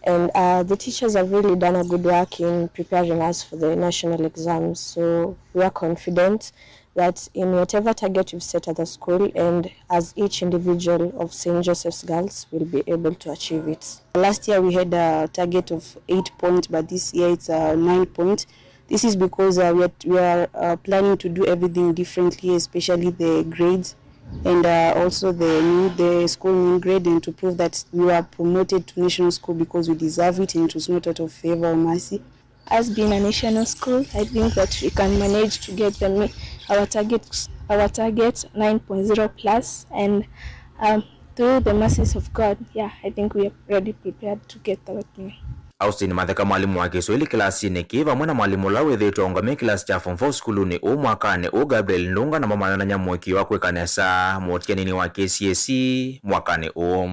and uh, the teachers have really done a good work in preparing us for the national exams. So we are confident that in whatever target we've set at the school and as each individual of Saint Joseph's Girls will be able to achieve it. Last year we had a target of eight points, but this year it's a nine point. This is because uh, we are, we are uh, planning to do everything differently, especially the grades and uh, also the new, the school mean grade, and to prove that we were promoted to national school because we deserve it and it was not out of favor or mercy. As being a national school, I think that we can manage to get the mi- our target, our target nine point zero plus, and um, through the mercies of God, yeah, I think we are already prepared to get that meal. Austin Matheka, mwalimũ wa Kĩswahili kĩlasinĩ kĩĩ, vamwe na mwalimũ ũla wĩthĩĩtwe aũngamĩe kĩlasi kya form four sukulunĩ ũũ mwakanĩ ũũ, Gabriel Ndunga, namo mayonany'a mũĩkĩĩo wa kwĩka nesa mũtianinĩ wa K C S E mwakanĩ ũũ.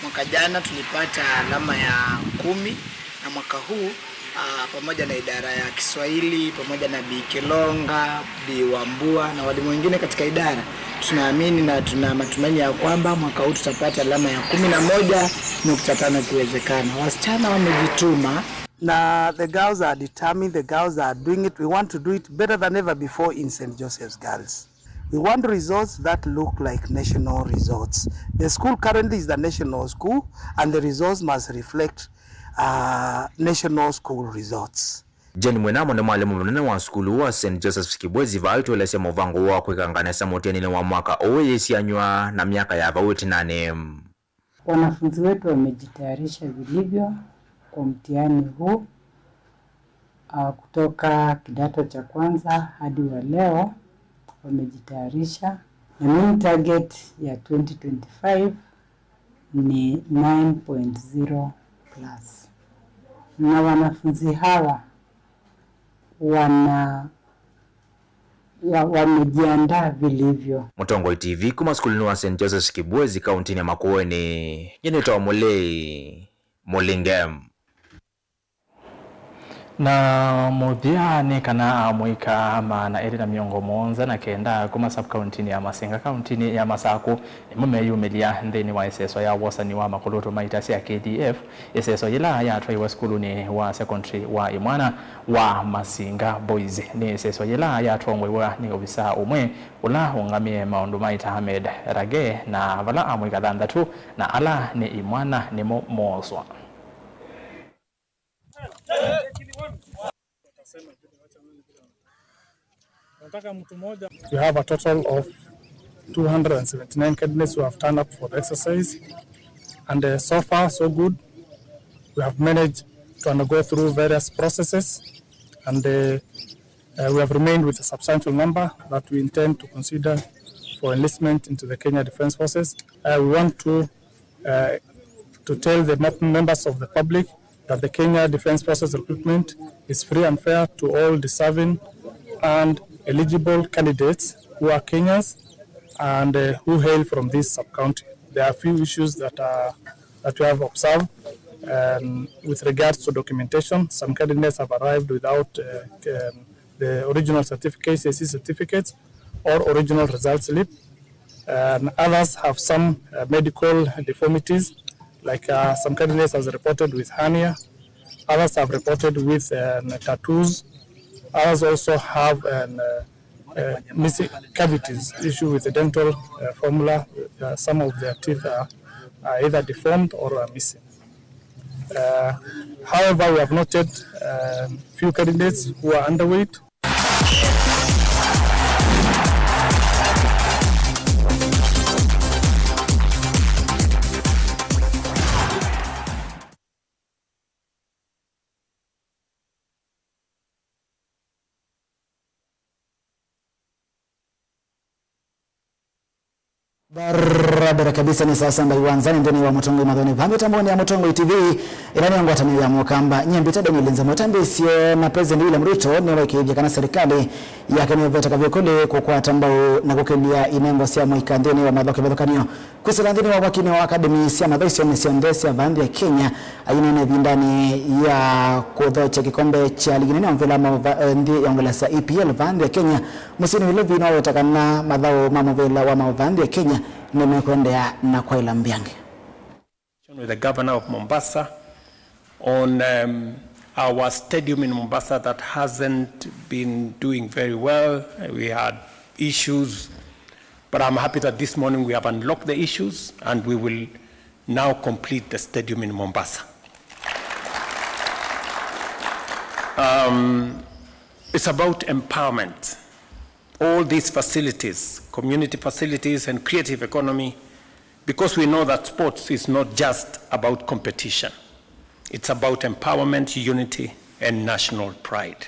Mwaka jana tulipata alama ya kumi, na mwaka huu, ah, pamoja na idara ya Kiswahili, pamoja na Bi Kilonga, Bi Wambua na walimu wengine katika idara, tunaamini na tuna matumaini ya kwamba mwaka huu tutapata alama ya kumi na moja nukta tano ikiwezekana. Wasichana wamejituma. Na the girls are determined, the girls are doing it. We want to do it better than ever before in Saint Joseph's Girls. We want results that look like national results. The school currently is the national school, and the results must reflect uh, national school results. Jane Mwinamo nĩ mwalimũ mũnene wa sukulu wa Saint Joseph's Kibwezi, vaa aitũelesya mũvango wa kwĩkanga nesa mũtianinĩ wa mwaka ũũ yĩsianywa na myaka ya vau ĩtinanĩ. Wanafunzi wetu wamejitayarisha vilivyo kwa mtihani huu, ah, kutoka kidato cha kwanza hadi wa leo wamejitayarisha. Na main target ya twenty twenty-five ni nine point zero plus. Na wanafunzi hawa wana wa, wamejiandaa vilivyo. Mũtongoi T V kuma sukulunĩ wa Saint Joseph's Kibwezi, kauntinĩ ya Makueni, nyie nĩtawa Mũlei Mũlinge. Na mũthya nĩ kana amũika maana elĩ na mĩongo mũonza na kenda kuma sub-kauntinĩ ya Masinga, kauntinĩ ya Masakũ, nĩmo meyumĩlya nthĩnĩ wa ĩseso ya wosani wa makũlũtũ ma ita sya K D F, ĩseso yĩla yatwaiwe sukulunĩ wa sekondary wa Imwana wa Masinga Boys. Nĩ ĩseso yĩla yatongoiwe nĩ ovisaa ũmwe ũla ũngamĩe maũndũ ma ita Ahmed Rage, na vala amũika thanthatũ na ala nĩ Imwana nĩmo mooswa. We have a total of two hundred and seventy-nine candidates who have turned up for the exercise, and, uh, so far so good. We have managed to undergo through various processes, and, uh, uh, we have remained with a substantial number that we intend to consider for enlistment into the Kenya Defence Forces. Uh, we want to uh, to tell the mem- members of the public that the Kenya Defence Forces recruitment is free and fair to all deserving and eligible candidates who are Kenyans and, uh, who hail from this sub-county. There are a few issues that are, that we have observed, um, with regards to documentation. Some candidates have arrived without, uh, um, the original certificate, K C S E certificates, or original result slip. And others have some, uh, medical deformities, like, uh, some candidates has reported with hernia. Others have reported with, um, tattoos. Others also have an, uh, uh, missing cavities issue with the dental, uh, formula. Uh, some of their teeth are, are either deformed or are missing. Uh, however, we have noted, um, few candidates who are underweight. Barabara kabisa. Nĩ saa samba iwanzani nthĩnĩ wa Mũtongoi Mathoni, vaa mĩtambonĩ ya Mũtongoi T V, ĩla nĩ ngwatanĩo ya Mũkamba. Nyie mbĩtwa Daniel Nzemo, ũtambĩĩsye na President William Ruto nĩwaĩkĩĩthye kana serikali yake nĩvete kavyũkũlĩ kũkwata mbau na kũkĩlya inengo sya mũika nthĩnĩ wa mathokyo kĩvathũkany'o. Kwĩsĩla nthĩnĩ wa wakinĩ wa akademi sya mathaũ isionĩ syonthe sya vaa nthĩ ya Kenya, ainena ĩvindanĩ ya kũthokya kĩkombe kya ligi nene ya mũvĩla wa maũva-, eh, nthĩ ya Ũngelesa, E P L, vaa nthĩ ya Kenya, mũsyĩnĩ Nairobi, nĩwaweta kana mathaũ ma mũvĩla wa maũva nthĩ ya Kenya nĩmekũendeea na kwaĩla mbeange. With the governor of Mombasa on, um, our stadium in Mombasa that hasn't been doing very well. We had issues, but I'm happy that this morning we have unlocked the issues and we will now complete the stadium in Mombasa. Um, it's about empowerment. All these facilities, community facilities and creative economy, because we know that sports is not just about competition. It's about empowerment, unity, and national pride.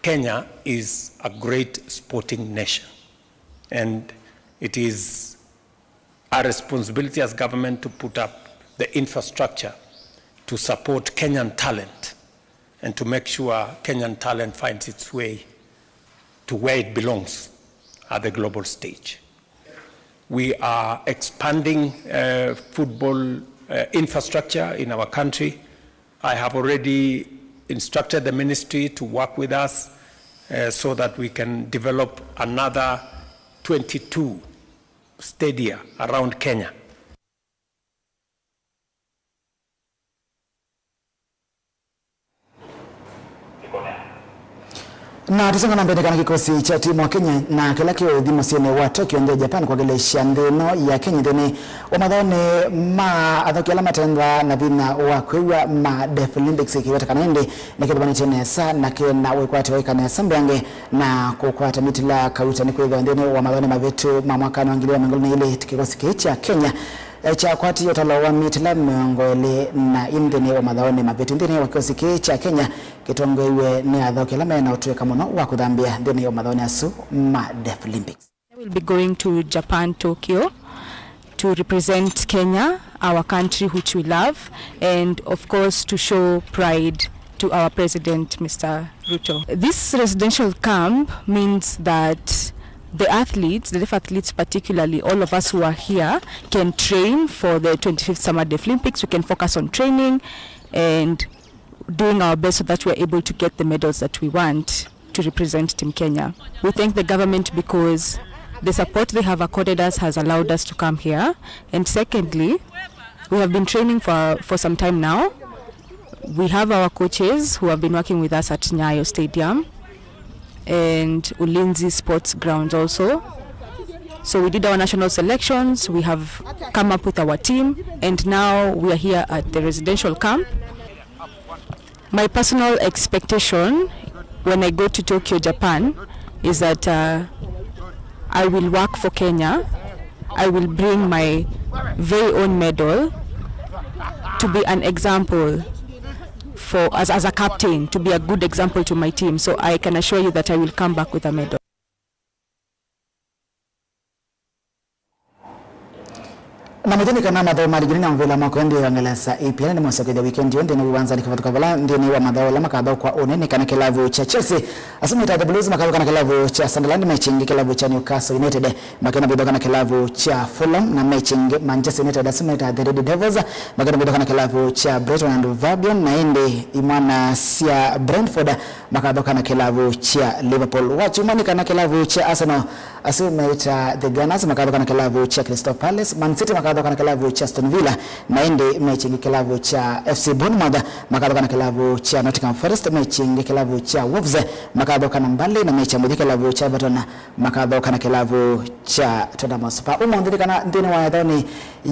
Kenya is a great sporting nation, and it is our responsibility as government to put up the infrastructure to support Kenyan talent and to make sure Kenyan talent finds its way to where it belongs at the global stage. We are expanding, uh, football, uh, infrastructure in our country. I have already instructed the ministry to work with us, uh, so that we can develop another twenty-two stadia around Kenya. Na tũsonga na mbee nĩ kana kĩkosi kya timu wa Kenya na kĩla kĩũthi mũsyĩnĩ wa Tokyo nthĩ ya Japan kwakĩlĩsya nthĩ ĩno ya Kenya nthĩnĩ wa mathaũnĩ ma athoki ala matenthaa na vinya wa kwĩw'a ma Deaf Olympics kĩweta kana ĩndĩ nĩkĩthũvanĩtye nesa na kĩna wĩkwatyo waĩka nesa mbeange na kũkwata mĩtila kauta nĩ kwĩthĩwa nthĩnĩ wa mathaũnĩ mavĩtu ma mwakanĩ wa ngili ĩmwe na mĩongo ĩlĩ na ilĩ kĩkosi kĩĩ kya Kenya E, kyakwatie ũtalo wa mitila mĩongo ĩlĩ na ĩ nthĩnĩ wa mathaũnĩ mavĩtu nthĩnĩ wa kĩkosi kĩĩ kya Kenya kĩtongoeiw'e nĩ athaũki ala me na ũtũĩka mũno wa kũthambĩa nthĩnĩ wa mathaũnĩ asu ma Deaflympics. I will be going to Japan, Tokyo, to represent Kenya, our country which we love, and of course to show pride to our president, Mister Ruto. This residential camp means that the athletes, the deaf athletes particularly, all of us who are here, can train for the twenty-fifth Summer Deaflympics. We can focus on training and doing our best so that we're able to get the medals that we want to represent Team Kenya. We thank the government because the support they have accorded us has allowed us to come here. And secondly, we have been training for, for some time now. We have our coaches who have been working with us at Nyayo Stadium and Ulinzi Sports Grounds also. So we did our national selections, we have come up with our team, and now we are here at the residential camp. My personal expectation when I go to Tokyo, Japan, is that, uh, I will work for Kenya. I will bring my very own medal to be an example for, as, as a captain, to be a good example to my team. So I can assure you that I will come back with a medal. Na mũthĩni kana mathaũ ma ligi nene ya mũvĩla moko nthĩ ya Ngelesa, E P L, nĩmosokethya weekend ĩyo nthĩnĩ wa iwanza nĩ kĩvathũka vala nthĩnĩ wa mathaũ ala makathokwa ũnene kana kĩlavu kya Chelsea, asu meta The Blues makathokana kĩlavu kya Sunderland, mechi ĩngĩ kĩlavu kya Newcastle United makenda mĩthokana kĩlavu kya Fulham, na mechi ĩngĩ Manchester United asu meta The Red Devils makenda mĩthokana kĩlavu kya Brighton and Hove Albion, na ĩndĩ imwana sya Brentford makathokana kĩlavu kya Liverpool. Wakyumwa nĩ kana kĩlavu kya Arsenal asu meita The Gunners makathokana kĩlavu kya Crystal Palace, Man City makathokana kĩlavu kya Aston Villa, na ĩndĩ mechi ĩngĩ kĩlavu kya F C Bournemouth makathokana kĩlavu kya Nottingham Forest, mechi ĩngĩ kĩlavu kya Wolves makathokana Burnley, na mechi ya mũthya kĩlavu kya Everton makathokana kĩlavu kya Tottenham Hotspur. Ũmũnthĩ nĩ kana nthĩnĩ wa ĩthaũnĩ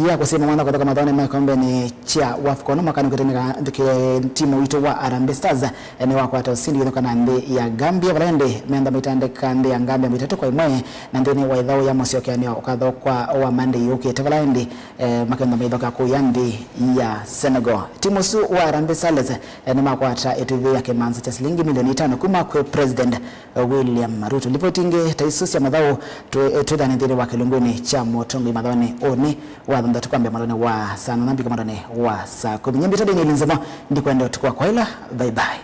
ya kũsima mwana kũthoka mathaũnĩ ma ĩkombenĩ kya WAFCON mwaka nũkĩte nĩ ka-, kĩ-, timu witũ wa Harambee Stars, eh, nĩwakwata ũsindi kũthoka na nthĩ ya Gambia, vala ĩndĩ meenda maitandĩka nthĩ ya Gambia mĩtatũ kwa ĩmwe, na nthĩnĩ wa ĩthaũ ya mũsyokeanĩo ũkathokwa wa Monday yũkĩte, vala ĩndĩ, eh, makeenda maithoka kũya nthĩ ya Senegal. Timu ũsu wa Harambee Stars, eh, nĩmakwata ĩtuvĩ ya kĩmanza kya silingi milioni itano kuma kwĩ President William Ruto. Livoti ingĩ ta isu sya mathaũ twĩ-, twĩthane nthĩnĩ wa kĩlungunĩ kya mũtongoi mathaũnĩ ũnĩ wa thanthatũ kwambĩa mwandonĩ wa saa nana mbika mwandonĩ wa saa kũmi. Nyie mbĩtwa Daniel Nzemo, ndikwenda ũtukũ wa kwaĩla. Bye bye.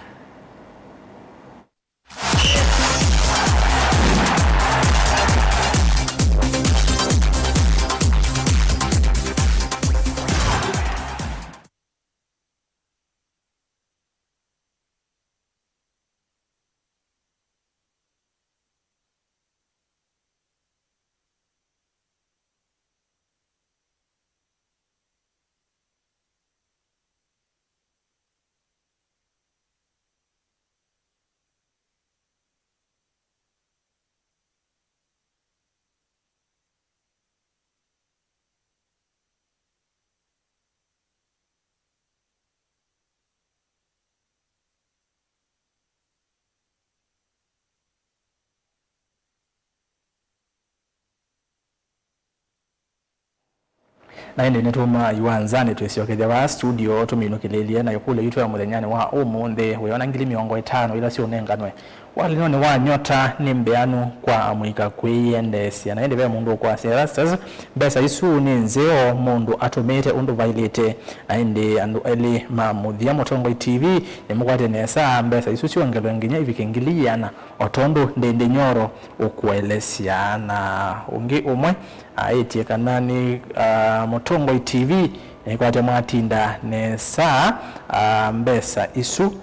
Na ĩndĩ nĩtuma iwanzanĩ twĩsyokethya vaa studio tũminũkĩlĩlye na ĩkũlyo yitũ ya mũthenyanĩ wa ũmũnthĩ, wĩona ngili mĩongo ĩtano ila syũnenganwe walinonĩ wa nyota nĩ mbĩanu kwa amũika kwĩyendeesya. Na ĩndĩ ve mũndũ ũkwasya, Erastus, mbesa isu nĩ nzeo, mũndũ atũmĩĩte ũndũ vaĩlĩte. Na ĩndĩ andũ elĩ ma Mũthya Mũtongoi T V nĩmũkwatye nesa mbesa isu syongelwe nginya ivike ngili iana, o tondũ Ndĩndĩ Nyoro ũkũelesya. Na ũngĩ ũmwe aĩtye kana nĩ, ah, Mũtongoi T V nĩkwatya mwatinda nesa, ah, mbesa isu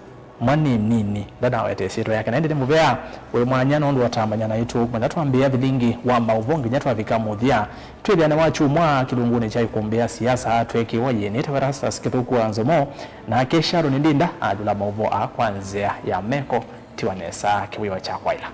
mwa nĩ nini. Ndanaweta ĩsyĩtwa yake, na ĩndĩ nĩ mũvea wĩ mwanya nũndũ watambany'a naitũ kuma ĩla twambĩĩa vilingi wa maũvoo nginya twavika mũthya. Twĩthĩane wa kyumwa kĩlungunĩ kya ikumbĩ ya siasa twekiwa yĩnĩ ta Erastus Kĩthũku wa Nzomo, nake Sharon Ndinda athula maũvoo aa kwa nzĩa ya meko. Tiwa nesa kĩwĩoo kya kwaĩla.